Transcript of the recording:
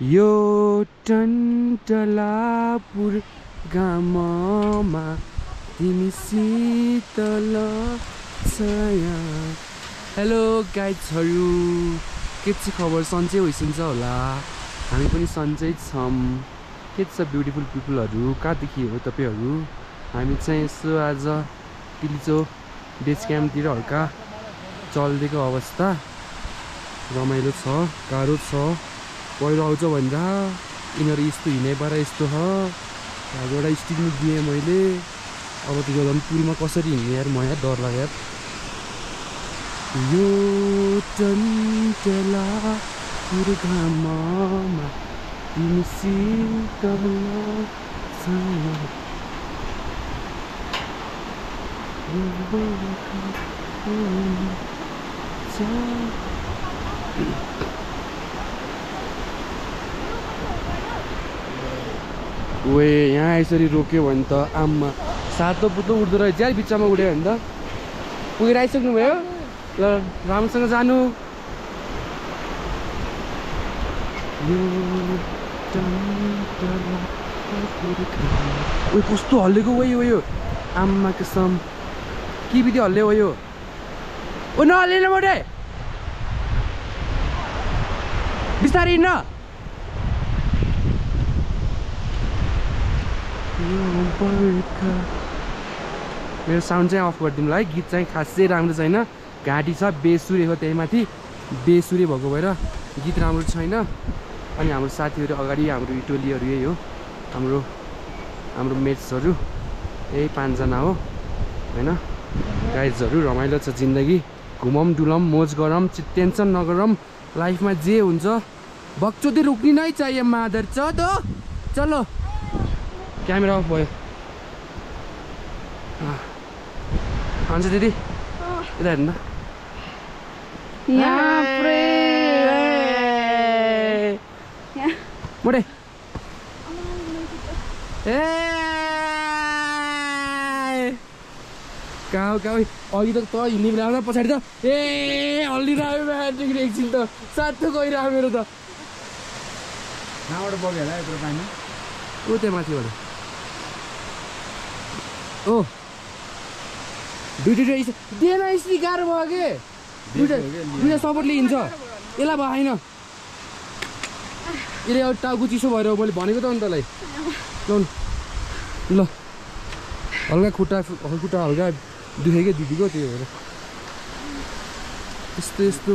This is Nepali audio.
यो टन्टलापुर गाममा तिमी शीतल छाया। हेलो गाइजहरू, के छ खबर? सन्चै होइसिन्छ होला, हामी पनि सन्चै छौँ। के छ ब्युटिफुल पिपलहरू, कहाँदेखि हो तपाईँहरू? हामी चाहिँ यसो आज पिलिचो बेस क्याम्पतिर हल्का चल्दिएको अवस्था, रमाइलो छ, गाह्रो छ, पहिरो आउँछ भन्दा यिनीहरू यस्तो हिँडेबाट यस्तो छ। एउटा स्टिक दिएँ मैले, अब त्यो झन् पुलमा कसरी हिँड्ने यार, म यहाँ डर लाग्यो यार। यो टन्टलापुर गाममा तिमी शीतल छाया। ओए यहाँ यसरी रोक्यो भने त आम्मा सातो पुतो उड्दो रहेछ यार, बिचमा उड्यो भने त। पुगेर आइसक्नु भयो ल, राम्रोसँग जानु। ओए कस्तो हल्लेको वयो वयो, आम्मा कसम के बित्यो हल्ले वयो। ओ नहल्लिन मोटे, बिस्तारै हिँड्न। मेरो साउन्ड चाहिँ अफ गरिदिउँला है, गीत चाहिँ खासै राम्रो छैन, घाँटी छ, बेसुरे हो, त्यही माथि बेसुरे भएको भएर गीत राम्रो छैन। अनि हाम्रो साथीहरू अगाडि, हाम्रो टोलीहरू यही हो, हाम्रो मेट्सहरू यही 5 जना हो होइन। गाइजहरू रमाइलो छ जिन्दगी, घुमौँ डुलौँ मोज गरौँ, टेन्सन नगरौँ, लाइफमा जे हुन्छ बक्चोदी रुक्नी नै चाहिए मादर छ त। चलो क्यामेरा अफ भयो। हुन्छ दिदी यता हेर्नु मोटे। ए कहाँ अघि त हिँड्ने बेलामा पछाडि त ए हल्लिरह्यो म्याट्रिक एकछिन त सातो गइरह्यो मेरो त। कहाँबाट बग्यो होला यत्रो पानी? ओ त्यहाँ माथिबाट। ओ दुइटै दिएन, यसरी गाह्रो भयो कि दुइटा सपोर्टले हिँड्छ, यसलाई भएन। यसले अब टाउको चिसो भएर मैले भनेको त अनि तँलाई ल हल्का खुट्टा हल्का दुख्यो क्या दिदीको, त्यही भएर यस्तो